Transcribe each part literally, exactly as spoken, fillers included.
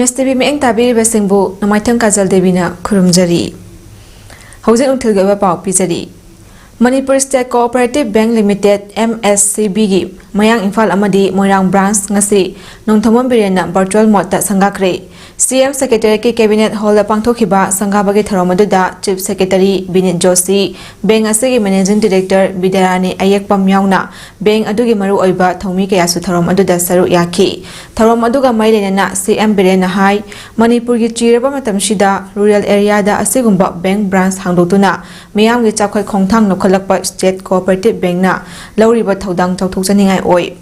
ꯑꯦꯁ T V ꯃꯤꯠꯌꯦꯡ ꯇꯥꯕꯤꯔꯤꯕꯁꯤꯡꯕꯨ ꯅꯣꯡꯃꯥꯏꯊꯦꯝ ꯀꯥꯖꯜ ꯗꯦꯕꯤꯅ ꯈꯨꯔꯨꯝꯖꯔꯤ꯫ ꯍꯧꯖꯤꯛ ꯅꯨꯡꯊꯤꯜꯒꯤ ꯑꯣꯏꯕ ꯄꯥꯎ ꯄꯤꯖꯔꯤ꯫ Manipur state cooperative bank limited, M S C ꯕꯤꯒꯤ ꯃꯌꯥꯡ ꯏꯝꯐꯥꯜ ꯑꯃꯗꯤ ꯃꯣꯏꯔꯥꯡ ꯕ꯭ꯔꯥꯟꯁ ꯉꯁꯤ ꯅꯣꯡꯊꯣꯝꯕꯝ ꯕꯤꯔꯦꯟꯅ ꯚꯔꯆꯨꯋꯦꯜ ꯃꯣꯗꯇ ꯁꯪꯒꯥꯈ꯭ꯔꯦ꯫ ꯁꯤ ꯑꯦꯝ ꯁꯦꯀ꯭ꯔꯦꯇꯦꯔꯤꯌꯦꯠꯀꯤ ꯀꯦꯕꯤꯅꯦꯠ ꯍꯣꯜꯗ ꯄꯥꯡꯊꯣꯛꯈꯤꯕ ꯁꯪꯒꯥꯕꯒꯤ ꯊꯧꯔꯝ ꯑꯗꯨꯗ ꯆꯤꯐ ꯁꯦꯀ꯭ꯔꯦꯇꯔꯤ ꯕꯤꯅꯤꯠ ꯖꯣꯁꯤ, ꯕꯦꯡꯛ ꯑꯁꯤꯒꯤ ꯃꯦꯅꯦꯖꯤꯡ ꯗꯤꯔꯦꯛꯇꯔ ꯕꯤꯗ꯭ꯌꯥꯔꯥꯅꯤ ꯑꯌꯦꯛꯄꯝ ꯌꯥꯎꯅ ꯕꯦꯡꯛ ꯑꯗꯨꯒꯤ ꯃꯔꯨꯑꯣꯏꯕ ꯊꯧꯃꯤ ꯀꯌꯥꯁꯨ ꯊꯧꯔꯝ ꯑꯗꯨꯗ ꯁꯔꯨꯛ ꯌꯥꯈꯤ꯫ ꯊꯧꯔꯝ ꯑꯗꯨꯒ ꯃꯔꯤ ꯂꯩꯅꯅ ꯁꯤ ꯑꯦꯝ ꯕꯤꯔꯦꯟꯅ ꯍꯥꯏ, ꯃꯅꯤꯄꯨꯔꯒꯤ ꯆꯤꯔꯕ ꯃꯇꯝꯁꯤꯗ ꯔꯨꯔꯦꯜ ꯑꯦꯔꯤꯌꯥꯗ ꯑꯁꯤꯒꯨꯝꯕ ꯕꯦꯡꯛ ꯕ꯭ꯔꯥꯟꯁ ꯍꯥꯡꯗꯣꯛꯇꯨꯅ ꯃꯤꯌꯥꯝꯒꯤ ꯆꯥꯎꯈꯠ ꯈꯣꯡꯊꯥꯡ ꯂꯧꯈꯠꯂꯛꯄ ꯁ꯭ꯇꯦꯠ ꯀꯣꯑꯣꯄꯔꯦꯇꯤꯚ ꯕꯦꯡꯛꯅ ꯂꯧꯔꯤꯕ ꯊꯧꯗꯥꯡ ꯆꯥꯎꯊꯣꯛꯆꯅꯤꯡꯉꯥꯏ ꯑꯣꯏ꯫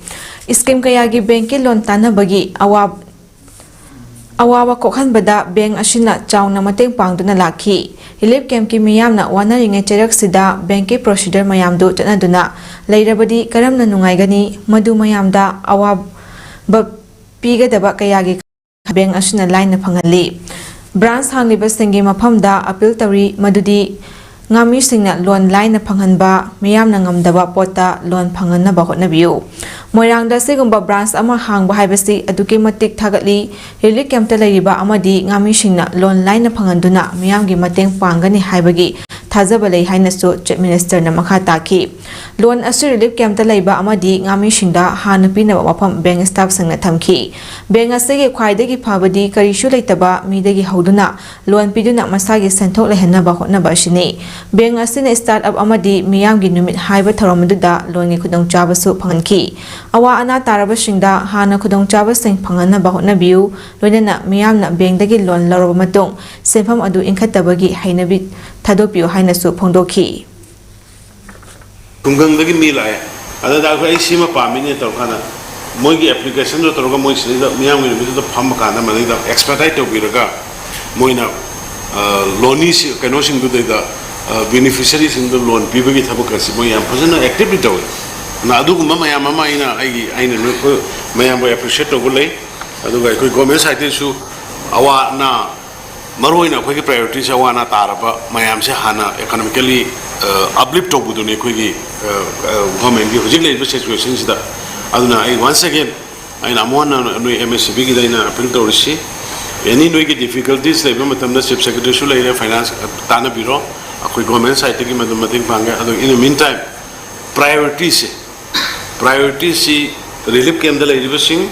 ꯁ꯭ꯀꯤꯝ ꯀꯌꯥꯒꯤ ꯕꯦꯡꯛꯀꯤ ꯂꯣꯟ ꯇꯥꯟꯅꯕꯒꯤ ꯑꯋꯥ-, ꯑꯋꯥꯕ ꯀꯣꯛꯍꯟꯕꯗ ꯕꯦꯡꯛ ꯑꯁꯤꯅ ꯆꯥꯎꯅ ꯃꯇꯦꯡ ꯄꯥꯡꯗꯨꯅ ꯂꯥꯛꯈꯤ꯫ ꯔꯤꯂꯤꯐ ꯀꯦꯝꯞꯀꯤ ꯃꯤꯌꯥꯝꯅ ꯋꯥꯅꯔꯤꯉꯩ ꯆꯩꯔꯛꯁꯤꯗ ꯕꯦꯡꯛꯀꯤ ꯄ꯭ꯔꯣꯁꯤꯗꯔ ꯃꯌꯥꯝꯗꯨ ꯆꯠꯅꯗꯨꯅ ꯂꯩꯔꯕꯗꯤ ꯀꯔꯝꯅ ꯅꯨꯡꯉꯥꯏꯒꯅꯤ? ꯃꯗꯨ ꯃꯌꯥꯝꯗ ꯑꯋꯥꯕ ꯄꯤꯒꯗꯕ ꯀꯌꯥꯒꯤ ꯕꯦꯡꯛ ꯑꯁꯤꯅ ꯂꯥꯏꯅ ꯐꯪꯍꯜꯂꯤ꯫ ꯕ꯭ꯔꯥꯟꯁ ꯍꯥꯡꯂꯤꯕꯁꯤꯡꯒꯤ ꯃꯐꯝꯗ ꯑꯄꯤꯜ ꯇꯧꯔꯤ, ꯃꯗꯨꯗꯤ ꯉꯥꯃꯤꯁꯤꯡꯅ ꯂꯣꯟ ꯂꯥꯏꯅ ꯐꯪꯍꯟꯕ, ꯃꯤꯌꯥꯝꯅ ꯉꯝꯗꯕ ꯄꯣꯠꯇ ꯂꯣꯟ ꯐꯪꯍꯟꯅꯕ ꯍꯣꯠꯅꯕꯤꯌꯨ꯫ ꯃꯣꯏꯔꯥꯡꯗ ꯑꯁꯤꯒꯨꯝꯕ ꯕ꯭ꯔꯥꯟꯁ ꯑꯃ ꯍꯥꯡꯕ ꯍꯥꯏꯕꯁꯤ ꯑꯗꯨꯛꯀꯤ ꯃꯇꯤꯛ ꯊꯥꯒꯠꯂꯤ꯫ ꯔꯤꯂꯤꯐ ꯀꯦꯝꯞꯇ ꯂꯩꯔꯤꯕ ꯑꯃꯗꯤ ꯉꯥꯃꯤꯁꯤꯡꯅ ꯂꯣꯟ ꯂꯥꯏꯅ ꯐꯪꯍꯟꯗꯨꯅ ꯃꯤꯌꯥꯝꯒꯤ ꯃꯇꯦꯡ ꯄꯥꯡꯒꯅꯤ ꯍꯥꯏꯕꯒꯤ ꯊꯥꯖꯕ ꯂꯩ ꯍꯥꯏꯅꯁꯨ ꯆꯤꯐ ꯃꯤꯅꯤꯁꯇꯔꯅ ꯃꯈꯥ ꯇꯥꯈꯤ꯫ ꯂꯣꯟ ꯑꯁꯤ ꯔꯤꯂꯤꯐ ꯀꯦꯝꯞꯇ ꯂꯩꯕ ꯑꯃꯗꯤ ꯉꯥꯃꯤꯁꯤꯡꯗ ꯍꯥꯟꯅ ꯄꯤꯅꯕ ꯋꯥꯐꯝ ꯕꯦꯡꯛ ꯁ꯭ꯇꯥꯐꯁꯤꯡꯅ ꯊꯝꯈꯤ꯫ ꯕꯦꯡꯛ ꯑꯁꯤꯒꯤ ꯈ꯭ꯋꯥꯏꯗꯒꯤ ꯐꯕꯗꯤ ꯀꯔꯤꯁꯨ ꯂꯩꯇꯕ ꯃꯤꯗꯒꯤ ꯍꯧꯗꯨꯅ ꯂꯣꯟ ꯄꯤꯗꯨꯅ ꯃꯁꯥꯒꯤ ꯁꯦꯟꯊꯣꯛ ꯂꯩꯍꯟꯅꯕ ꯍꯣꯠꯅꯕ ꯑꯁꯤꯅꯤ꯫ ꯕꯦꯡꯛ ꯑꯁꯤꯅ ꯁ꯭ꯇꯥꯔꯠ ꯑꯞ ꯑꯃꯗꯤ ꯃꯤꯌꯥꯝꯒꯤ ꯅꯨꯃꯤꯠ ꯍꯥꯏꯕ ꯊꯧꯔꯝ ꯑꯗꯨꯗ ꯂꯣꯟꯒꯤ ꯈꯨꯗꯣꯡꯆꯥꯕꯁꯨ ꯐꯪꯍꯟꯈꯤ꯫ ꯑꯋꯥ ꯑꯅꯥ ꯇꯥꯔꯕꯁꯤꯡꯗ ꯍꯥꯟꯅ ꯈꯨꯗꯣꯡꯆꯥꯕꯁꯤꯡ ꯐꯪꯍꯟꯅꯕ ꯍꯣꯠꯅꯕꯤꯌꯨ, ꯂꯣꯏꯅꯅ ꯃꯤꯌꯥꯝꯅ ꯕꯦꯡꯛꯗꯒꯤ ꯂꯣꯟ ꯂꯧꯔꯕ ꯃꯇꯨꯡ ꯁꯦꯟꯐꯝ ꯑꯗꯨ ꯏꯟꯈꯠꯇꯕꯒꯤ ꯍꯩꯅꯕꯤ ꯊꯥꯗꯣꯛꯄꯤꯌꯨ ꯍꯥꯏꯅꯁꯨ ꯐꯣꯡꯗꯣꯛꯈꯤ꯫ ꯈꯨꯡꯒꯪꯗꯒꯤ ꯃꯤ ꯂꯥꯛꯑꯦ, ꯑꯗꯨꯗ ꯑꯩꯈꯣꯏ "ꯑꯩ ꯁꯤꯃ ꯄꯥꯝꯃꯤꯅꯦ" ꯇꯧꯔꯀꯥꯟꯗ ꯃꯣꯏꯒꯤ ꯑꯦꯄ꯭ꯂꯤꯀꯦꯁꯟꯗꯣ ꯇꯧꯔꯒ ꯃꯣꯏ ꯁꯤꯗꯩꯗ ꯃꯤꯌꯥꯝꯒꯤ ꯅꯨꯃꯤꯠꯇꯨꯗ ꯐꯝꯃ ꯀꯥꯟꯗ ꯃꯗꯩꯗ ꯑꯦꯛꯁꯄꯔꯇꯥꯏꯠ ꯇꯧꯕꯤꯔꯒ ꯃꯣꯏꯅ ꯂꯣꯅꯤꯁꯤ ꯀꯩꯅꯣꯁꯤꯡꯗꯨꯗꯩꯗ ꯕꯦꯅꯤꯐꯤꯁꯔꯤꯁꯤꯡꯗ ꯂꯣꯟ ꯄꯤꯕꯒꯤ ꯊꯕꯛ ꯑꯁꯤ ꯃꯣꯏ ꯌꯥꯝ ꯐꯖꯅ ꯑꯦꯛꯇꯤꯚꯂꯤ ꯇꯧꯋꯤ꯫ ꯑꯗꯨꯅ ꯑꯗꯨꯒꯨꯝꯕ ꯃꯌꯥꯝ ꯑꯃ ꯑꯩꯅ ꯑꯩꯒꯤ ꯑꯩꯅ ꯅꯣꯏ-, ꯑꯩꯈꯣꯏ ꯃꯌꯥꯝꯕꯨ ꯑꯦꯄ꯭ꯔꯤꯁꯤꯌꯦꯠ ꯇꯧꯕ ꯂꯩ꯫ ꯑꯗꯨꯒ ꯑꯩꯈꯣꯏ ꯒꯣꯔꯃꯦꯟ ꯁꯥꯏꯠꯇꯒꯤꯁꯨ ꯑꯋꯥ ꯑꯅꯥ, ꯃꯔꯨꯑꯣꯏꯅ ꯑꯩꯈꯣꯏꯒꯤ ꯄ꯭ꯔꯥꯏꯌꯣꯔꯤꯇꯤꯁꯦ ꯑꯋꯥ ꯑꯅꯥ ꯇꯥꯔꯕ ꯃꯌꯥꯝꯁꯦ ꯍꯥꯟꯅ ꯏꯀꯣꯅꯣꯃꯤꯀꯦꯜꯂꯤ ꯑꯞꯂꯤꯐ ꯇꯧꯕꯗꯨꯅꯤ ꯑꯩꯈꯣꯏꯒꯤ ꯒꯣꯔꯃꯦꯟꯒꯤ ꯍꯧꯖꯤꯛ ꯂꯩꯔꯤꯕ ꯁꯤꯆꯨꯋꯦꯁꯟꯁꯤꯗ꯫ ꯑꯗꯨꯅ ꯑꯩ ꯋꯥꯟꯁ ꯑꯦꯒꯦꯟ ꯑꯩꯅ ꯑꯃꯨꯛ ꯍꯟꯅ ꯅꯣꯏ ꯑꯦꯝ ꯑꯦꯁ ꯁꯤ ꯕꯤꯒꯤꯗ ꯑꯩꯅ ꯑꯄꯤꯜ ꯇꯧꯔꯤꯁꯤ, ꯑꯦꯅꯤ ꯅꯣꯏꯒꯤ ꯗꯤꯐꯤꯀꯜꯇꯤꯁ ꯂꯩꯕ ꯃꯇꯝꯗ ꯆꯤꯐ ꯁꯦꯀ꯭ꯔꯦꯇꯔꯤꯁꯨ ꯂꯩꯔꯦ, ꯐꯥꯏꯅꯥꯟꯁ ꯇꯥꯟꯅꯕꯤꯔꯣ, ꯑꯩꯈꯣꯏ ꯒꯣꯔꯃꯦꯟ ꯁꯥꯏꯠꯇꯒꯤ ꯃꯗꯨ ꯃꯇꯦꯡ ꯄꯥꯡꯒꯦ꯫ ꯑꯗꯣ in the meantime priorityꯁꯦ, priorityꯁꯤ relief campꯇ ꯂꯩꯔꯤꯕꯁꯤꯡ꯫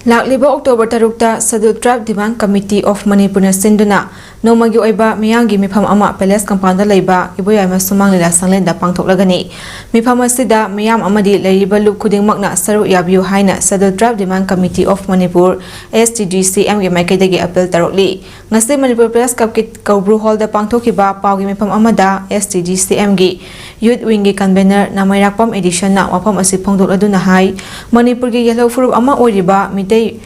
ꯂꯥꯛꯂꯤꯕ ꯑꯣꯛꯇꯣꯕꯔ ꯇꯔꯨꯛꯇ Scheduled Tribe Demand Committee of Manipurꯅ ꯁꯤꯟꯗꯨꯅ ꯅꯣꯡꯃꯒꯤ ꯑꯣꯏꯕ ꯃꯤꯌꯥꯝꯒꯤ ꯃꯤꯐꯝ ꯑꯃ ꯄꯦꯂꯦꯁ ꯀꯝꯄꯥꯎꯟꯗ ꯂꯩꯕ ꯏꯕꯣꯌꯥꯏꯃ ꯁꯨꯃꯥꯡ ꯂꯤꯂꯥ ꯁꯪꯂꯦꯟꯗ ꯄꯥꯡꯊꯣꯛꯂꯒꯅꯤ꯫ ꯃꯤꯐꯝ ꯑꯁꯤꯗ ꯃꯤꯌꯥꯝ ꯑꯃꯗꯤ ꯂꯩꯔꯤꯕ ꯂꯨꯞ ꯈꯨꯗꯤꯡꯃꯛꯅ ꯁꯔꯨꯛ ꯌꯥꯕꯤꯌꯨ ꯍꯥꯏꯅ Scheduled Tribe Demand Committee of Manipur, S T D C M ꯒꯤ ꯃꯥꯏꯀꯩꯗꯒꯤ ꯑꯄꯤꯜ ꯇꯧꯔꯛꯂꯤ꯫ ꯉꯁꯤ ꯃꯅꯤꯄꯨꯔ ꯄ꯭ꯔꯦꯁ ꯀ꯭ꯂꯕꯀꯤ ꯀꯧꯕ꯭ꯔꯨ ꯍꯣꯜꯗ ꯄꯥꯡꯊꯣꯛꯈꯤꯕ ꯄꯥꯎꯒꯤ ꯃꯤꯐꯝ ꯑꯃꯗ S T D C M ꯒꯤ ꯌꯨꯠ ꯋꯤꯡꯒꯤ ꯀꯟꯚꯦꯅꯔ ꯅꯃꯩꯔꯥꯛꯄꯝ ꯑꯦꯗꯤꯁꯟꯅ ꯋꯥꯐꯝ ꯑꯁꯤ ꯐꯣꯡꯗꯣꯛꯂꯗꯨꯅ ꯍꯥꯏ, ꯃꯅꯤꯄꯨꯔꯒꯤ ꯌꯦꯜꯍꯧ ꯐꯨꯔꯨꯞ ꯑꯃ ꯑꯣꯏꯔꯤꯕ ꯃꯤꯇꯩ,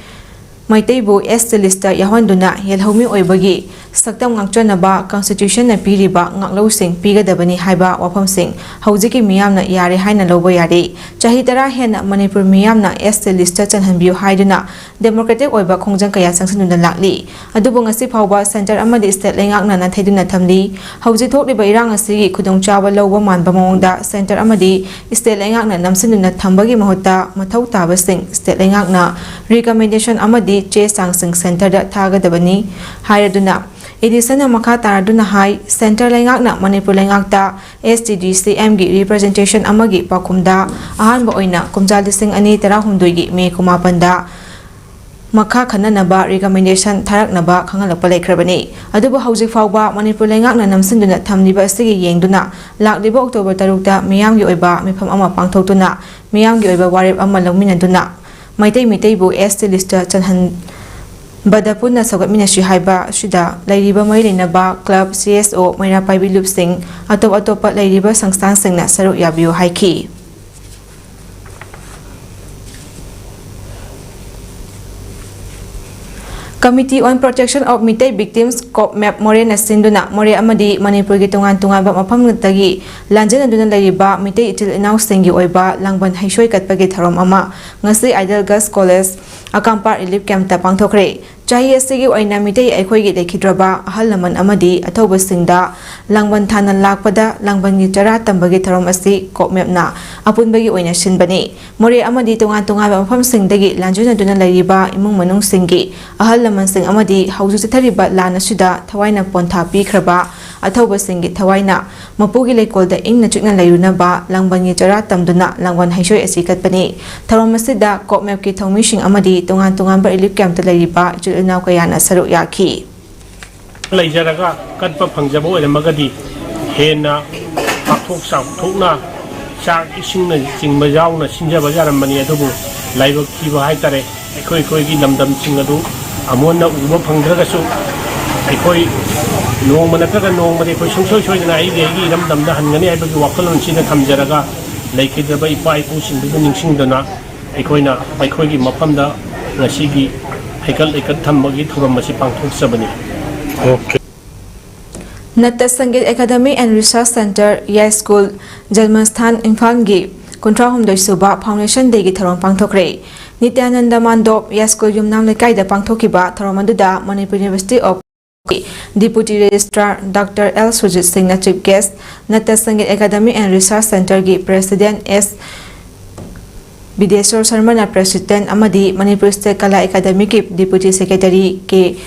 ꯃꯩꯇꯩꯕꯨ S T listꯇ ꯌꯥꯎꯍꯟꯗꯨꯅ ꯌꯦꯜꯍꯧꯃꯤ ꯑꯣꯏꯕꯒꯤ ꯁꯛꯇꯝ ꯉꯥꯛꯆꯅꯕ constitutionꯅ ꯄꯤꯔꯤꯕ ꯉꯥꯛꯂꯧꯁꯤꯡ ꯄꯤꯒꯗꯕꯅꯤ ꯍꯥꯏꯕ ꯋꯥꯐꯝꯁꯤꯡ ꯍꯧꯖꯤꯛꯀꯤ ꯃꯤꯌꯥꯝꯅ ꯌꯥꯔꯦ ꯍꯥꯏꯅ ꯂꯧꯕ ꯌꯥꯔꯦ꯫ ꯆꯍꯤ ꯇꯔꯥ ꯍꯦꯟꯅ ꯃꯅꯤꯄꯨꯔ ꯃꯤꯌꯥꯝꯅ S T listꯇ ꯆꯟꯍꯟꯕꯤꯌꯨ ꯍꯥꯏꯗꯨꯅ democratic ꯑꯣꯏꯕ ꯈꯣꯡꯖꯪ ꯀꯌꯥ ꯆꯪꯁꯤꯟꯗꯨꯅ ꯂꯥꯛꯂꯤ꯫ ꯑꯗꯨꯕꯨ ꯉꯁꯤ ꯐꯥꯎꯕ centre ꯑꯃꯗꯤ state ꯂꯩꯉꯥꯛꯅ ꯅꯥꯊꯩꯗꯨꯅ ꯊꯝꯂꯤ꯫ ꯍꯧꯖꯤꯛ ꯊꯣꯛꯂꯤꯕ ꯏꯔꯥꯡ ꯑꯁꯤꯒꯤ ꯈꯨꯗꯣꯡꯆꯥꯕ ꯂꯧꯕ ꯃꯥꯟꯕ ꯃꯑꯣꯡꯗ centre ꯑꯃꯗꯤ state ꯂꯩꯉꯥꯛꯅ ꯅꯝꯁꯤꯟꯗꯨꯅ ꯊꯝꯕꯒꯤ ꯃꯍꯨꯠꯇ ꯃꯊꯧ ꯇꯥꯕꯁꯤꯡ state ꯂꯩꯉꯥꯛꯅ recommendation ꯑꯃꯗꯤ ꯆꯦ ꯆꯥꯡꯁꯤꯡ centreꯗ ꯊꯥꯒꯗꯕꯅꯤ ꯍꯥꯏꯔꯗꯨꯅ, ꯑꯦꯗꯤꯁꯟꯅ ꯃꯈꯥ ꯇꯥꯔꯗꯨꯅ ꯍꯥꯏ, centre ꯂꯩꯉꯥꯛꯅ Manipur ꯂꯩꯉꯥꯛꯇ S T D C Mꯒꯤ representation ꯑꯃꯒꯤ ꯄꯥꯎꯈꯨꯝꯗ ꯑꯍꯥꯟꯕ ꯑꯣꯏꯅ ꯀꯨꯝꯖꯥ ꯂꯤꯁꯤꯡ ꯑꯅꯤ ꯇꯔꯥꯍꯨꯝꯗꯣꯏꯒꯤ ꯃꯦ ꯀꯨꯟꯃꯥꯄꯟꯗ ꯃꯈꯥ ꯈꯟꯅꯅꯕ recommendation ꯊꯥꯔꯛꯅꯕ ꯈꯪꯍꯜꯂꯛꯄ ꯂꯩꯈ꯭ꯔꯕꯅꯤ꯫ ꯑꯗꯨꯕꯨ ꯍꯧꯖꯤꯛ ꯐꯥꯎꯕ ꯃꯅꯤꯄꯨꯔ ꯂꯩꯉꯥꯛꯅ ꯅꯝꯁꯤꯟꯗꯨꯅ ꯊꯝꯂꯤꯕ ꯑꯁꯤꯒꯤ ꯌꯦꯡꯗꯨꯅ ꯂꯥꯛꯂꯤꯕ ꯑꯣꯛꯇꯣꯕꯔ ꯇꯔꯨꯛꯇ ꯃꯤꯌꯥꯝꯒꯤ ꯑꯣꯏꯕ ꯃꯤꯐꯝ ꯑꯃ ꯄꯥꯡꯊꯣꯛꯇꯨꯅ ꯃꯤꯌꯥꯝꯒꯤ ꯑꯣꯏꯕ ꯋꯥꯔꯦꯞ ꯑꯃ ꯂꯧꯃꯤꯟꯅꯗꯨꯅ ꯃꯩꯇꯩ ꯃꯤꯇꯩꯕꯨ S T listꯇ ꯆꯜꯍꯟꯕꯗ ꯄꯨꯟꯅ ꯁꯧꯒꯠꯃꯤꯟꯅꯁꯤ ꯍꯥꯏꯕ ꯑꯁꯤꯗ ꯂꯩꯔꯤꯕ ꯃꯔꯤ ꯂꯩꯅꯕ club, C S O, ꯃꯩꯔꯥ ꯄꯥꯏꯕꯤ ꯂꯨꯞꯁꯤꯡ, ꯑꯇꯣꯞ ꯑꯇꯣꯞꯄ ꯂꯩꯔꯤꯕ ꯁꯪꯁꯊꯥꯟꯁꯤꯡꯅ ꯁꯔꯨꯛ ꯌꯥꯕꯤꯌꯨ ꯍꯥꯏꯈꯤ꯫ Committee on Protection of Meitei Victims, COPMAV, ꯃꯣꯔꯦꯅ ꯁꯤꯟꯗꯨꯅ ꯃꯣꯔꯦ ꯑꯃꯗꯤ ꯃꯅꯤꯄꯨꯔꯒꯤ ꯇꯣꯉꯥꯟ ꯇꯣꯉꯥꯟꯕ ꯃꯐꯝꯗꯒꯤ ꯂꯥꯟꯖꯦꯟꯅꯗꯨꯅ ꯂꯩꯔꯤꯕ ꯃꯤꯇꯩ ꯏꯆꯤꯜ ꯏꯅꯥꯎꯁꯤꯡꯒꯤ ꯑꯣꯏꯕ ꯂꯥꯡꯕꯟ ꯍꯩꯁꯣꯏ ꯀꯠꯄꯒꯤ ꯊꯧꯔꯝ ꯑꯃ ꯉꯁꯤ Idol Girls College ꯑꯀꯥꯝꯄꯥꯠ relief campꯇ ꯄꯥꯡꯊꯣꯛꯈ꯭ꯔꯦ꯫ ꯆꯍꯤ ꯑꯁꯤꯒꯤ ꯑꯣꯏꯅ ꯃꯤꯇꯩ ꯑꯩꯈꯣꯏꯒꯤ ꯂꯩꯈꯤꯗ꯭ꯔꯕ ꯑꯍꯜ ꯂꯃꯟ ꯑꯃꯗꯤ ꯑꯊꯧꯕꯁꯤꯡꯗ ꯂꯥꯡꯕꯟ ꯊꯥꯅ ꯂꯥꯛꯄꯗ ꯂꯥꯡꯕꯟꯒꯤ ꯆꯔꯥ ꯇꯝꯕꯒꯤ ꯊꯧꯔꯝ ꯑꯁꯤ ꯀꯣꯛꯃꯦꯞꯅ ꯑꯄꯨꯟꯕꯒꯤ ꯑꯣꯏꯅ ꯁꯤꯟꯕꯅꯤ꯫ ꯃꯣꯔꯦ ꯑꯃꯗꯤ ꯇꯣꯉꯥꯟ ꯇꯣꯉꯥꯟꯕ ꯃꯐꯝꯁꯤꯡꯗꯒꯤ ꯂꯥꯟꯖꯦꯟꯅꯗꯨꯅ ꯂꯩꯔꯤꯕ ꯏꯃꯨꯡ ꯃꯅꯨꯡꯁꯤꯡꯒꯤ ꯑꯍꯜ ꯂꯃꯟꯁꯤꯡ ꯑꯃꯗꯤ ꯍꯧꯖꯤꯛ ꯆꯠꯊꯔꯤꯕ ꯂꯥꯟ ꯑꯁꯤꯗ ꯊꯋꯥꯏꯅ ꯄꯣꯟꯊꯥ ꯄꯤꯈ꯭ꯔꯕ ꯑꯊꯧꯕꯁꯤꯡꯒꯤ ꯊꯋꯥꯏꯅ ꯃꯄꯨꯒꯤ ꯂꯩꯀꯣꯜꯗ ꯏꯪꯅ ꯆꯤꯛꯅ ꯂꯩꯔꯨꯅꯕ ꯂꯥꯡꯕꯟꯒꯤ ꯆꯔꯥ ꯇꯝꯗꯨꯅ ꯂꯥꯡꯕꯟ ꯍꯩꯁꯣꯏ ꯑꯁꯤ ꯀꯠꯄꯅꯤ꯫ ꯊꯧꯔꯝ ꯑꯁꯤꯗ ꯀꯣꯛꯃꯦꯞꯀꯤ ꯊꯧꯃꯤꯁꯤꯡ ꯑꯃꯗꯤ ꯇꯣꯉꯥꯟ ꯇꯣꯉꯥꯟꯕ ꯔꯤꯂꯤꯐ ꯀꯦꯝꯞꯇ ꯂꯩꯔꯤꯕ ꯏꯆꯤꯜ ꯏꯅꯥꯎ ꯀꯌꯥꯅ ꯁꯔꯨꯛ ꯌꯥꯈꯤ꯫ ꯂꯩꯖꯔꯒ ꯀꯠꯄ ꯐꯪꯖꯕ ꯑꯣꯏꯔꯝꯃꯒꯗꯤ ꯍꯦꯟꯅ ꯄꯥꯛꯊꯣꯛ ꯆꯥꯎꯊꯣꯛꯅ ꯆꯥꯛ ꯏꯁꯤꯡꯅꯆꯤꯡꯕ ꯌꯥꯎꯅ ꯁꯤꯟꯖꯕ ꯌꯥꯔꯝꯕꯅꯤ꯫ ꯑꯗꯨꯕꯨ ꯂꯥꯏꯕꯛ ꯊꯤꯕ ꯍꯥꯏꯇꯥꯔꯦ, ꯑꯩꯈꯣꯏ ꯑꯩꯈꯣꯏꯒꯤ ꯂꯝꯗꯝꯁꯤꯡ ꯑꯗꯨ ꯑꯃꯨꯛ ꯍꯟꯅ ꯎꯕ ꯐꯪꯗ꯭ꯔꯒꯁꯨ, ꯑꯩꯈꯣꯏ ꯅꯣꯡꯃ ꯅꯠꯇ꯭ꯔꯒ ꯅꯣꯡꯃꯗꯤ ꯑꯩꯈꯣꯏ ꯁꯨꯡꯁꯣꯏ ꯁꯣꯏꯗꯅ ꯑꯩꯒꯤ ꯑꯩꯒꯤ ꯏꯔꯝꯗꯝꯗ ꯍꯟꯒꯅꯤ ꯍꯥꯏꯕꯒꯤ ꯋꯥꯈꯜꯂꯣꯟꯁꯤꯗ ꯊꯝꯖꯔꯒ, ꯂꯩꯈꯤꯗ꯭ꯔꯕ ꯏꯄꯥ ꯏꯄꯨꯁꯤꯡꯗꯨꯕꯨ ꯅꯤꯡꯁꯤꯡꯗꯨꯅ ꯑꯩꯈꯣꯏꯅ ꯑꯩꯈꯣꯏꯒꯤ ꯃꯐꯝꯗ ꯉꯁꯤꯒꯤ ꯍꯩꯀꯠ ꯂꯩꯀꯠ ꯊꯝꯕꯒꯤ ꯊꯧꯔꯝ ꯑꯁꯤ ꯄꯥꯡꯊꯣꯛꯆꯕꯅꯤ꯫ ꯅꯠꯇ ꯁꯪꯒꯤꯠ ꯑꯦꯀꯥꯗꯃꯤ ꯑꯦꯟ ꯔꯤꯁꯔꯁ ꯁꯦꯟꯇꯔ, ꯌꯥꯏꯁ꯭ꯀꯨꯜ, ꯖꯟꯃꯁꯊꯥꯟ, ꯏꯝꯐꯥꯜꯒꯤ ꯀꯨꯟꯊ꯭ꯔꯥ ꯍꯨꯝꯗꯣꯏ ꯁꯨꯕ ꯐꯥꯎꯟꯗꯦꯁꯟ ꯗꯦꯒꯤ ꯊꯧꯔꯝ ꯄꯥꯡꯊꯣꯛꯈ꯭ꯔꯦ꯫ ꯅꯤꯇ꯭ꯌꯥꯅꯟꯗ ꯃꯥꯟꯗꯣꯞ, ꯌꯥꯏꯁ꯭ꯀꯨꯜ ꯌꯨꯝꯅꯥꯝ ꯂꯩꯀꯥꯏꯗ ꯄꯥꯡꯊꯣꯛꯈꯤꯕ ꯊꯧꯔꯝ ꯑꯗꯨꯗ Manipur university of deputy registrar doctor L Sujit ꯁꯤꯡꯅ ꯆꯤꯐ ꯒꯦꯁ, ꯅꯠꯇ ꯁꯪꯒꯤꯠ ꯑꯦꯀꯥꯗꯃꯤ ꯑꯦꯟ ꯔꯤꯁꯔꯁ ꯁꯦꯟꯇꯔꯒꯤ ꯄ꯭ꯔꯦꯁꯤꯗꯦꯟꯠ ꯑꯦꯁ ꯕꯤꯗꯦꯁꯣꯔ ꯁꯔꯃꯅ ꯄ꯭ꯔꯦꯁꯤꯗꯦꯟꯠ ꯑꯃꯗꯤ ꯃꯅꯤꯄꯨꯔ ꯁ꯭ꯇꯦꯠ ꯀꯂꯥ ꯑꯦꯀꯥꯗꯃꯤꯒꯤ ꯗꯤꯄꯨꯇꯤ ꯁꯦꯀ꯭ꯔꯦꯇꯔꯤ ꯀꯦ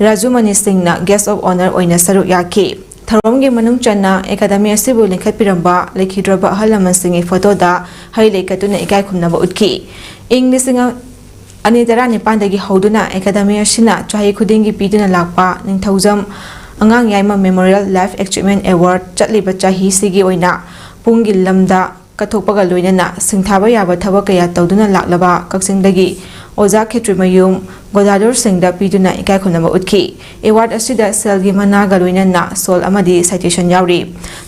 ꯔꯥꯖꯨꯃꯅꯤ ꯁꯤꯡꯅ ꯒꯦꯁ ꯑꯣꯐ ꯑꯣꯅꯔ ꯑꯣꯏꯅ ꯁꯔꯨꯛ ꯌꯥꯈꯤ꯫ ꯊꯧꯔꯝꯒꯤ ꯃꯅꯨꯡ ꯆꯟꯅ ꯑꯦꯀꯥꯗꯃꯤ ꯑꯁꯤꯕꯨ ꯂꯤꯡꯈꯠꯄꯤꯔꯝꯕ ꯂꯩꯈꯤꯗ꯭ꯔꯕ ꯑꯍꯜ ꯂꯃꯟꯁꯤꯡꯒꯤ ꯐꯣꯇꯣꯗ ꯍꯩ ꯂꯩ ꯀꯠꯇꯨꯅ ꯏꯀꯥꯏ ꯈꯨꯝꯅꯕ ꯎꯠꯈꯤ꯫ ꯏꯪ ꯂꯤꯁꯤꯡ ꯑꯅꯤ ꯇꯔꯥꯅꯤꯄꯥꯟꯗꯒꯤ ꯍꯧꯗꯨꯅ ꯑꯦꯀꯥꯗꯃꯤ ꯑꯁꯤꯅ ꯆꯍꯤ ꯈꯨꯗꯤꯡꯒꯤ ꯄꯤꯗꯨꯅ ꯂꯥꯛꯄ ꯅꯤꯡꯊꯧꯖꯝ ꯑꯉꯥꯡ ꯌꯥꯏꯃ ꯃꯦꯃꯣꯔꯤꯌꯦꯜ ꯂꯥꯏꯐ ꯑꯦꯆꯤꯚꯃꯦꯟꯠ ꯑꯦꯋꯥꯔꯗ ꯆꯠꯂꯤꯕ ꯆꯍꯤꯁꯤꯒꯤ ꯑꯣꯏꯅ ꯄꯨꯡꯒꯤ ꯂꯝꯗ ꯀꯠꯊꯣꯛꯄꯒ ꯂꯣꯏꯅꯅ ꯁꯤꯡꯊꯥꯕ ꯌꯥꯕ ꯊꯕꯛ ꯀꯌꯥ ꯇꯧꯗꯨꯅ ꯂꯥꯛꯂꯕ ꯀꯛꯆꯤꯡꯗꯒꯤ ꯑꯣꯖꯥ ꯈꯦꯇ꯭ꯔꯤꯃꯌꯨꯝ ꯒꯣꯗꯥꯗꯣꯔ ꯁꯤꯡꯗ ꯄꯤꯗꯨꯅ ꯏꯀꯥꯏ ꯈꯨꯝꯅꯕ ꯎꯠꯈꯤ꯫ ꯑꯦꯋꯥꯔꯗ ꯑꯁꯤꯗ ꯁꯦꯜꯒꯤ ꯃꯅꯥꯒ ꯂꯣꯏꯅꯅ ꯁꯣꯜ ꯑꯃꯗꯤ ꯁꯥꯏꯇꯦꯁꯟ ꯌꯥꯎꯔꯤ꯫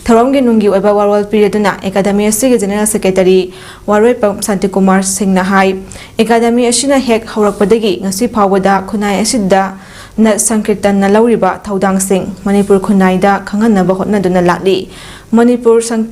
ꯊꯧꯔꯝꯒꯤ ꯅꯨꯡꯒꯤ ꯑꯣꯏꯕ ꯋꯥꯔꯣꯜ ꯄꯤꯔꯗꯨꯅ ꯑꯦꯀꯥꯗꯃꯤ ꯑꯁꯤꯒꯤ ꯖꯦꯅꯔꯦꯜ ꯁꯦꯀ꯭ꯔꯦꯇꯔꯤ ꯋꯥꯔꯣꯏꯄꯝ ꯁꯥꯟꯇꯤꯀꯨꯃꯥꯔ ꯁꯤꯡꯅ ꯍꯥꯏ, ꯑꯦꯀꯥꯗꯃꯤ ꯑꯁꯤꯅ ꯍꯦꯛ ꯍꯧꯔꯛꯄꯗꯒꯤ ꯉꯁꯤ ꯐꯥꯎꯕꯗ ꯈꯨꯟꯅꯥꯏ ꯑꯁꯤꯗ ꯅꯠ ꯁꯪꯀꯤꯔꯇꯟꯅ ꯂꯧꯔꯤꯕ ꯊꯧꯗꯥꯡꯁꯤꯡ ꯃꯅꯤꯄꯨꯔ ꯈꯨꯟꯅꯥꯏꯗ ꯈꯪꯍꯟꯅꯕ ꯍꯣꯠꯅꯗꯨꯅ ꯂꯥꯛꯂꯤ꯫ ꯃꯅꯤꯄꯨꯔ ꯁꯪ-,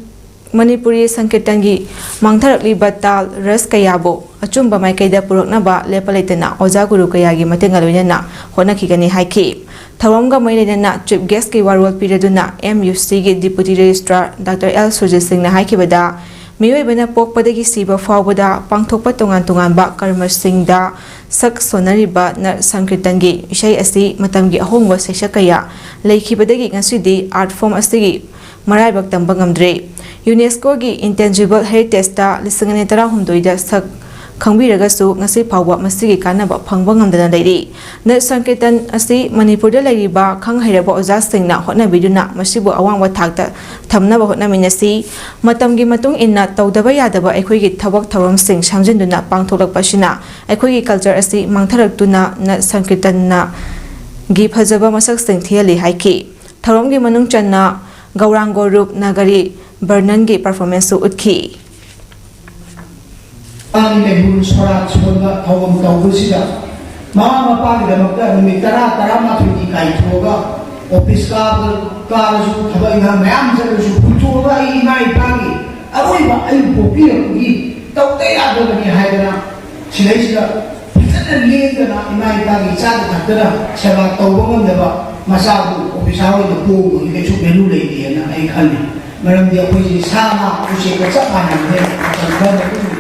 ꯃꯅꯤꯄꯨꯔꯤ ꯁꯪꯀꯤꯔꯇꯟꯒꯤ ꯃꯥꯡꯊꯔꯛꯂꯤꯕ ꯇꯥꯜ ꯔꯁ ꯀꯌꯥꯕꯨ ꯑꯆꯨꯝꯕ ꯃꯥꯏꯀꯩꯗ ꯄꯨꯔꯛꯅꯕ ꯂꯦꯞꯄ ꯂꯩꯇꯅ ꯑꯣꯖꯥ ꯒꯨꯔꯨ ꯀꯌꯥꯒꯤ ꯃꯇꯦꯡꯒ ꯂꯣꯏꯅꯅ ꯍꯣꯠꯅꯈꯤꯒꯅꯤ ꯍꯥꯏꯈꯤ꯫ ꯊꯧꯔꯝꯒ ꯃꯔꯤ ꯂꯩꯅꯅ ꯆꯤꯐ ꯒꯦꯁꯀꯤ ꯋꯥꯔꯣꯜ ꯄꯤꯔꯗꯨꯅ ꯑꯦꯝ ꯌꯨ ꯁꯤꯒꯤ deputy registrar doctor L Surjit ꯁꯤꯡꯅ ꯍꯥꯏꯈꯤꯕꯗ, ꯃꯤꯑꯣꯏꯕꯅ ꯄꯣꯛꯄꯗꯒꯤ ꯁꯤꯕ ꯐꯥꯎꯕꯗ ꯄꯥꯡꯊꯣꯛꯄ ꯇꯣꯉꯥꯟ ꯇꯣꯉꯥꯟꯕ ꯀꯔꯃꯁꯤꯡꯗ ꯁꯛ ꯁꯣꯟꯅꯔꯤꯕ ꯅꯠ ꯁꯪꯀꯤꯔꯇꯟꯒꯤ ꯏꯁꯩ ꯑꯁꯤ ꯃꯇꯝꯒꯤ ꯑꯍꯣꯡꯕ ꯁꯩꯁꯛ ꯀꯌꯥ ꯂꯩꯈꯤꯕꯗꯒꯤ ꯉꯁꯤꯗꯤ ꯑꯥꯔꯠ ꯐꯣꯝ ꯑꯁꯤꯒꯤ ꯃꯔꯥꯏꯕꯛ ꯇꯝꯕ ꯉꯝꯗ꯭ꯔꯦ꯫ ꯌꯨꯅꯦꯁꯀꯣꯒꯤ ꯏꯟꯇꯦꯟꯖꯤꯕꯜ ꯍꯦꯔꯤꯇꯦꯖꯇ ꯂꯤꯁꯤꯡ ꯑꯅꯤ ꯇꯔꯥꯍꯨꯝꯗꯣꯏꯗ ꯁꯛ ꯈꯪꯕꯤꯔꯒꯁꯨ ꯉꯁꯤ ꯐꯥꯎꯕ ꯃꯁꯤꯒꯤ ꯀꯥꯟꯅꯕ ꯐꯪꯕ ꯉꯝꯗꯅ ꯂꯩꯔꯤ꯫ ꯅꯠ ꯁꯪꯀꯤꯔꯇꯟ ꯑꯁꯤ ꯃꯅꯤꯄꯨꯔꯗ ꯂꯩꯔꯤꯕ ꯈꯪ ꯍꯩꯔꯕ ꯑꯣꯖꯥꯁꯤꯡꯅ ꯍꯣꯠꯅꯕꯤꯗꯨꯅ ꯃꯁꯤꯕꯨ ꯑꯋꯥꯡꯕ ꯊꯥꯛꯇ ꯊꯝꯅꯕ ꯍꯣꯠꯅꯃꯤꯟꯅꯁꯤ꯫ ꯃꯇꯝꯒꯤ ꯃꯇꯨꯡ ꯏꯟꯅ ꯇꯧꯗꯕ ꯌꯥꯗꯕ ꯑꯩꯈꯣꯏꯒꯤ ꯊꯕꯛ ꯊꯧꯔꯝꯁꯤꯡ ꯁꯦꯝꯖꯤꯟꯗꯨꯅ ꯄꯥꯡꯊꯣꯛꯂꯛꯄ ꯑꯁꯤꯅ ꯑꯩꯈꯣꯏꯒꯤ ꯀꯜꯆꯔ ꯑꯁꯤ ꯃꯥꯡꯊꯔꯛꯇꯨꯅ ꯅꯠ ꯁꯪꯀꯤꯔꯇꯟꯅꯒꯤ ꯐꯖꯕ ꯃꯁꯛꯁꯤꯡ ꯊꯤꯍꯜꯂꯤ ꯍꯥꯏꯈꯤ꯫ ꯊꯧꯔꯝꯒꯤ ꯃꯅꯨꯡ ꯆꯟꯅ ꯒꯧꯔꯥꯡꯒꯣ ꯔꯨꯞ ꯅꯥꯒꯔꯤ ꯕꯔꯅꯟꯒꯤ ꯄꯔꯐꯣꯔꯃꯦꯟꯁꯁꯨ ꯎꯠꯈꯤ꯫ ꯑꯉꯥꯡꯒꯤ ꯃꯩꯕꯨꯜ ꯁꯣꯔꯥꯠ ꯁꯣꯟꯕ ꯊꯧꯔꯝ ꯇꯧꯕꯁꯤꯗ ꯃꯃꯥ ꯃꯄꯥꯒꯤꯗꯃꯛꯇ ꯅꯨꯃꯤꯠ ꯇꯔꯥ, ꯇꯔꯥꯃꯥꯊꯣꯏꯅꯤ ꯀꯥꯏꯊꯣꯛꯑꯒ ꯑꯣꯐꯤꯁ ꯀꯥꯕꯗ ꯀꯥꯔꯁꯨ, ꯊꯕꯛ ꯏꯪꯈꯥꯡ ꯃꯌꯥꯝ ꯆꯠꯂꯁꯨ, ꯍꯨꯟꯇꯣꯛꯑꯒ ꯑꯩ ꯏꯃꯥ ꯏꯄꯥꯒꯤ ꯑꯔꯣꯏꯕ ꯑꯩꯕꯨ ꯄꯣꯛꯄꯤꯔꯛꯄꯒꯤ ꯇꯧꯗ ꯌꯥꯗꯕꯅꯤ ꯍꯥꯏꯗꯅ ꯁꯤꯗꯩꯁꯤꯗ ꯐꯖꯅ ꯂꯦꯡꯗꯅ ꯏꯃꯥ ꯏꯄꯥꯒꯤ ꯆꯥꯗ ꯊꯛꯇꯅ ꯁꯦꯕꯥ ꯇꯧꯕ ꯉꯝꯗꯕ ꯃꯆꯥꯕꯨ ꯑꯣꯐꯤꯁꯥꯔ ꯑꯣꯏꯅ ꯄꯣꯛꯎꯕꯒꯤ ꯀꯩꯁꯨ ꯚꯦꯂꯨ ꯂꯩꯇꯦꯅ ꯑꯩ ꯈꯜꯂꯤ꯫ ꯃꯔꯝꯗꯤ ꯑꯩꯈꯣꯏꯁꯤ ꯁꯥ ꯉꯥ ꯎꯆꯦꯛꯀ ꯆꯞ ꯃꯥꯟꯅꯕꯅꯦ꯫ ꯃꯇꯝ ꯈꯔ ꯃꯇꯨꯡꯗ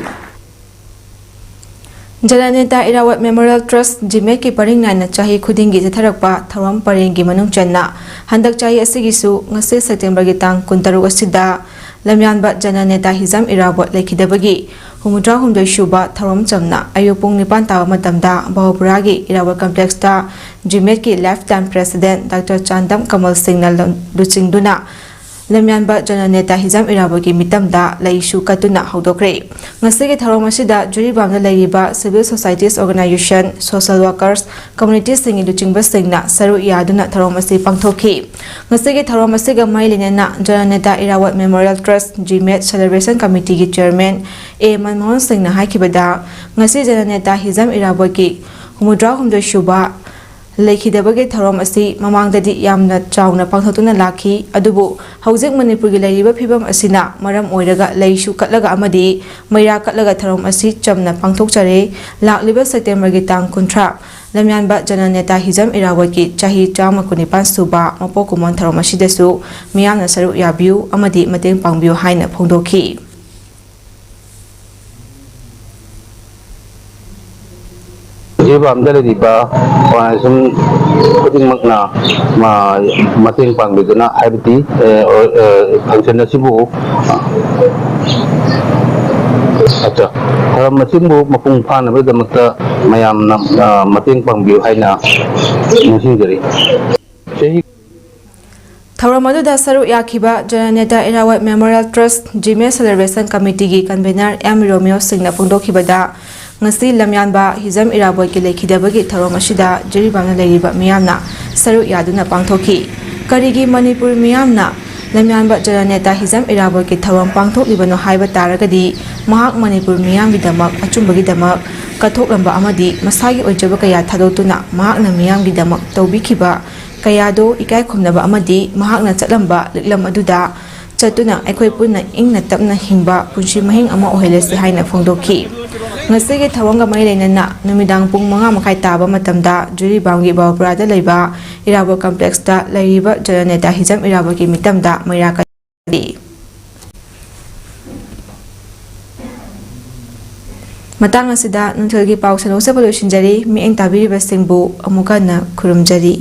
ꯖꯅꯅꯦꯇꯥ ꯏꯔꯥꯋꯠ ꯃꯦꯃꯣꯔꯤꯌꯦꯜ ꯇ꯭ꯔꯁ, ꯖꯤꯃꯦꯠꯀꯤ ꯄꯔꯤꯡ ꯅꯥꯏꯅ ꯆꯍꯤ ꯈꯨꯗꯤꯡꯒꯤ ꯆꯠꯊꯔꯛꯄ ꯊꯧꯔꯝ ꯄꯔꯦꯡꯒꯤ ꯃꯅꯨꯡ ꯆꯟꯅ ꯍꯟꯗꯛ ꯆꯍꯤ ꯑꯁꯤꯒꯤꯁꯨ ꯉꯁꯤ ꯁꯦꯞꯇꯦꯝꯕꯔꯒꯤ ꯇꯥꯡ ꯀꯨꯟꯇꯔꯨꯛ ꯑꯁꯤꯗ ꯂꯝꯌꯥꯟꯕ ꯖꯅꯅꯦꯇꯥ ꯍꯤꯖꯝ ꯏꯔꯥꯕꯣꯠ ꯂꯩꯈꯤꯗꯕꯒꯤ ꯍꯨꯝꯐꯨꯇꯔꯥꯍꯨꯝꯗꯣꯏ ꯁꯨꯕ ꯊꯧꯔꯝ ꯆꯝꯅ ꯑꯌꯨꯛ ꯄꯨꯡ ꯅꯤꯄꯥꯟ ꯇꯥꯕ ꯃꯇꯝꯗ ꯕꯍꯨꯄꯨꯔꯥꯒꯤ ꯏꯔꯥꯕꯣꯠ ꯀꯝꯄ꯭ꯂꯦꯛꯁꯇ ꯖꯤꯃꯦꯠꯀꯤ life time president doctor Chandam ꯀꯃꯜ ꯁꯤꯡꯅ ꯂꯝ-, ꯂꯨꯆꯤꯡꯗꯨꯅ ꯂꯝꯌꯥꯟꯕ ꯖꯅꯅꯦꯇꯥ ꯍꯤꯖꯝ ꯏꯔꯥꯕꯣꯠꯀꯤ ꯃꯤꯇꯝꯗ ꯂꯩꯁꯨ ꯀꯠꯇꯨꯅ ꯍꯧꯗꯣꯛꯈ꯭ꯔꯦ꯫ ꯉꯁꯤꯒꯤ ꯊꯧꯔꯝ ꯑꯁꯤꯗ ꯖꯤꯔꯤꯕꯥꯝꯗ ꯂꯩꯔꯤꯕ civil societies organization, social workers, communityꯁꯤꯡꯒꯤ ꯂꯨꯆꯤꯡꯕꯁꯤꯡꯅ ꯁꯔꯨꯛ ꯌꯥꯗꯨꯅ ꯊꯧꯔꯝ ꯑꯁꯤ ꯄꯥꯡꯊꯣꯛꯈꯤ꯫ ꯉꯁꯤꯒꯤ ꯊꯧꯔꯝ ꯑꯁꯤꯒ ꯃꯔꯤ ꯂꯩꯅꯅ ꯖꯅꯅꯦꯇꯥ ꯏꯔꯥꯋꯠ ꯃꯦꯃꯣꯔꯤꯌꯦꯜ ꯇ꯭ꯔꯁ, ꯖꯤꯃꯦꯠ, ꯁꯦꯂꯦꯕ꯭ꯔꯦꯁꯟ ꯀꯃꯤꯇꯤꯒꯤ ꯆꯤꯌꯔꯃꯦꯟ ꯑꯦ ꯃꯟꯃꯣꯍꯟ ꯁꯤꯡꯅ ꯍꯥꯏꯈꯤꯕꯗ, ꯉꯁꯤ ꯖꯅꯅꯦꯇꯥ ꯍꯤꯖꯝ ꯏꯔꯥꯕꯣꯠꯀꯤ ꯍꯨꯝꯐꯨꯇꯔꯥꯍꯨꯝꯗꯣꯏ ꯁꯨꯕ ꯂꯩꯈꯤꯗꯕꯒꯤ ꯊꯧꯔꯝ ꯑꯁꯤ ꯃꯃꯥꯡꯗꯗꯤ ꯌꯥꯝꯅ ꯆꯥꯎꯅ ꯄꯥꯡꯊꯣꯛꯇꯨꯅ ꯂꯥꯛꯈꯤ꯫ ꯑꯗꯨꯕꯨ ꯍꯧꯖꯤꯛ ꯃꯅꯤꯄꯨꯔꯒꯤ ꯂꯩꯔꯤꯕ ꯐꯤꯕꯝ ꯑꯁꯤꯅ ꯃꯔꯝ ꯑꯣꯏꯔꯒ ꯂꯩꯁꯨ ꯀꯠꯂꯒ ꯑꯃꯗꯤ ꯃꯩꯔꯥ ꯀꯠꯂꯒ ꯊꯧꯔꯝ ꯑꯁꯤ ꯆꯝꯅ ꯄꯥꯡꯊꯣꯛꯆꯔꯦ꯫ ꯂꯥꯛꯂꯤꯕ ꯁꯦꯞꯇꯦꯝꯕꯔꯒꯤ ꯇꯥꯡ ꯀꯨꯟꯊ꯭ꯔꯥ, ꯂꯝꯌꯥꯟꯕ ꯖꯅꯅꯦꯇꯥ ꯍꯤꯖꯝ ꯏꯔꯥꯕꯣꯠꯀꯤ ꯆꯍꯤ ꯆꯥꯝꯃ ꯀꯨꯟꯅꯤꯄꯥꯟ ꯁꯨꯕ ꯃꯄꯣꯛ ꯀꯨꯝꯑꯣꯟ ꯊꯧꯔꯝ ꯑꯁꯤꯗꯁꯨ ꯃꯤꯌꯥꯝꯅ ꯁꯔꯨꯛ ꯌꯥꯕꯤꯌꯨ ꯑꯃꯗꯤ ꯃꯇꯦꯡ ꯄꯥꯡꯕꯤꯌꯨ ꯍꯥꯏꯅ ꯐꯣꯡꯗꯣꯛꯈꯤ꯫ ꯖꯤꯔꯤꯕꯥꯝꯗ ꯂꯩꯔꯤꯕ ꯑꯣꯔꯒꯅꯥꯏꯖꯦꯁꯟ ꯈꯨꯗꯤꯡꯃꯛꯅ ꯃ-, ꯃꯇꯦꯡ ꯄꯥꯡꯕꯤꯗꯨꯅ, ꯍꯥꯏꯕꯗꯤ, ꯑ, ꯑ, ꯐꯪꯁꯟ ꯑꯁꯤꯕꯨ, ꯑ, ꯑꯠꯆꯥ, ꯊꯧꯔꯝ ꯑꯁꯤꯕꯨ ꯃꯄꯨꯡ ꯐꯥꯅꯕꯒꯤꯗꯃꯛꯇ ꯃꯌꯥꯝꯅ, ꯑ, ꯃꯇꯦꯡ ꯄꯥꯡꯕꯤꯌꯨ ꯍꯥꯏꯅ ꯅꯤꯡꯁꯤꯡꯖꯔꯤ꯫ ꯆꯍꯤ ꯊꯧꯔꯝ ꯑꯗꯨꯗ ꯁꯔꯨꯛ ꯌꯥꯈꯤꯕ ꯖꯅꯅꯦꯇꯥ ꯏꯔꯥꯕꯣꯠ ꯃꯦꯃꯣꯔꯤꯌꯦꯜ ꯇ꯭ꯔꯁ ꯖꯤꯃꯦ ꯁꯦꯂꯦꯕ꯭ꯔꯦꯁꯟ ꯀꯃꯤꯇꯤꯒꯤ ꯀꯟꯚꯦꯅꯔ ꯑꯦꯝ ꯔꯣꯃꯤꯌꯣ ꯁꯤꯡꯅ ꯐꯣꯡꯗꯣꯛꯈꯤꯕꯗ, ꯉꯁꯤ ꯂꯝꯌꯥꯟꯕ ꯍꯤꯖꯝ ꯏꯔꯥꯕꯣꯠꯀꯤ ꯂꯩꯈꯤꯗꯕꯒꯤ ꯊꯧꯔꯝ ꯑꯁꯤꯗ ꯖꯤꯔꯤꯕꯥꯝꯅ ꯂꯩꯔꯤꯕ ꯃꯤꯌꯥꯝꯅ ꯁꯔꯨꯛ ꯌꯥꯗꯨꯅ ꯄꯥꯡꯊꯣꯛꯈꯤ꯫ ꯀꯔꯤꯒꯤ ꯃꯅꯤꯄꯨꯔ ꯃꯤꯌꯥꯝꯅ ꯂꯝꯌꯥꯟꯕ ꯖꯅꯅꯦꯇꯥ ꯍꯤꯖꯝ ꯏꯔꯥꯕꯣꯠꯀꯤ ꯊꯧꯔꯝ ꯄꯥꯡꯊꯣꯛꯂꯤꯕꯅꯣ ꯍꯥꯏꯕ ꯇꯥꯔꯒꯗꯤ, ꯃꯍꯥꯛ ꯃꯅꯤꯄꯨꯔ ꯃꯤꯌꯥꯝꯒꯤꯗꯃꯛ ꯑꯆꯨꯝꯕꯒꯤꯗꯃꯛ ꯀꯠꯊꯣꯛꯂꯝꯕ ꯑꯃꯗꯤ ꯃꯁꯥꯒꯤ ꯑꯣꯏꯖꯕ ꯀꯌꯥ ꯊꯥꯗꯣꯛꯇꯨꯅ ꯃꯍꯥꯛꯅ ꯃꯤꯌꯥꯝꯒꯤꯗꯃꯛ ꯇꯧꯕꯤꯈꯤꯕ ꯀꯌꯥꯗꯣ ꯏꯀꯥꯏ ꯈꯨꯝꯅꯕ ꯑꯃꯗꯤ ꯃꯍꯥꯛꯅ ꯆꯠꯂꯝꯕ ꯂꯤꯛꯂꯝ ꯑꯗꯨꯗ ꯆꯠꯇꯨꯅ ꯑꯩꯈꯣꯏ ꯄꯨꯟꯅ ꯏꯪꯅ ꯇꯞꯅ ꯍꯤꯡꯕ ꯄꯨꯟꯁꯤ ꯃꯍꯤꯡ ꯑꯃ ꯑꯣꯏꯍꯜꯂꯁꯤ ꯍꯥꯏꯅ ꯐꯣꯡꯗꯣꯛꯈꯤ꯫ ꯉꯁꯤꯒꯤ ꯊꯧꯔꯝꯒ ꯃꯔꯤ ꯂꯩꯅꯅ ꯅꯨꯃꯤꯗꯥꯡ ꯄꯨꯡ ꯃꯉꯥ ꯃꯈꯥꯏ ꯇꯥꯕ ꯃꯇꯝꯗ ꯖꯤꯔꯤꯕꯥꯝꯒꯤ ꯕꯥꯎꯄꯨꯔꯥꯗ ꯂꯩꯕ ꯏꯔꯥꯕꯣꯠ ꯀꯝꯄ꯭ꯂꯦꯛꯁꯇ ꯂꯩꯔꯤꯕ ꯖꯅꯅꯦꯇꯥ ꯍꯤꯖꯝ ꯏꯔꯥꯕꯣꯠꯀꯤ ꯃꯤꯇꯝꯗ ꯃꯩꯔꯥ ꯀꯠꯂꯤ꯫ ꯃꯇꯥꯡ ꯑꯁꯤꯗ ꯅꯨꯡꯊꯤꯜꯒꯤ ꯄꯥꯎ ꯁꯟꯗꯣꯛꯆꯕ ꯂꯣꯏꯁꯤꯟꯖꯔꯤ꯫ ꯃꯤꯠꯌꯦꯡ ꯇꯥꯕꯤꯔꯤꯕꯁꯤꯡꯕꯨ ꯑꯃꯨꯛꯀ ꯍꯟꯅ ꯈꯨꯔꯨꯝꯖꯔꯤ꯫